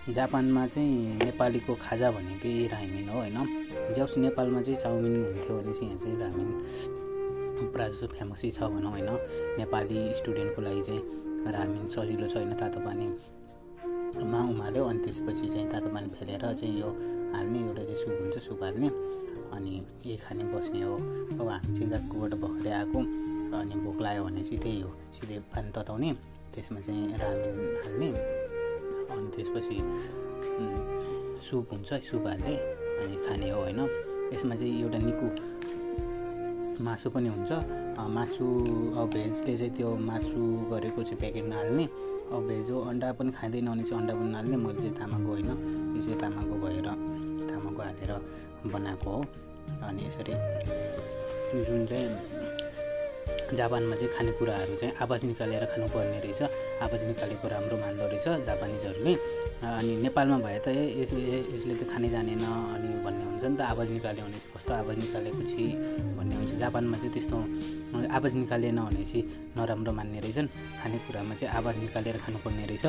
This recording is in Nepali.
जापानमा चाहिँ नेपालीको खाजा भनेकै रामेन हो हैन। जस नेपालमा चाहिँ चाउमिन हुन्थ्यो भने चाहिँ यहाँ चाहिँ रामेन प्रायः जस्तो फेमसै छ भनौँ हैन। नेपाली स्टुडेन्टको लागि चाहिँ रामेन सजिलो छ हैन। तातो पानीमा उमाल्यो अनि त्यसपछि चाहिँ तातो पानी फेलेर चाहिँ यो हाल्ने, एउटा चाहिँ सुप हुन्छ, सुप हाल्ने अनि यही खाने बस्ने हो। अब हामी चाहिँ गाकोबाट भर्खरै आएको अनि भोक लाग्यो भने चाहिँ त्यही हो, सिधै पानी तताउने, त्यसमा चाहिँ रामेन हाल्ने अनि त्यसपछि सुप हुन्छ, सुप हाल्ने अनि खाने हो हैन। यसमा चाहिँ एउटा निको मासु पनि हुन्छ। मासु भेजले चाहिँ त्यो मासु गरेको चाहिँ प्याकेट नहाल्ने, भेज हो अन्डा पनि खाँदैन भने चाहिँ अन्डा पनि नहाल्ने। मैले चाहिँ तामाको होइन, यो चाहिँ तामाको भएर तामाको हालेर बनाएको हो। अनि यसरी जुन चाहिँ जापानमा चाहिँ खानेकुराहरू चाहिँ आवाज निकालेर खानुपर्ने रहेछ, आवाज निकालेको राम्रो मान्दो रहेछ जापानिजहरूले। अनि नेपालमा भए त यसले त खानै जानेन अनि भन्ने हुन्छ नि त, आवाज निकाल्यो भने कस्तो आवाज निकालेको छि भन्ने हुन्छ। जापानमा चाहिँ त्यस्तो आवाज निकालेन भने चाहिँ नराम्रो मान्ने रहेछन्, खानेकुरामा चाहिँ आवाज निकालेर खानुपर्ने रहेछ।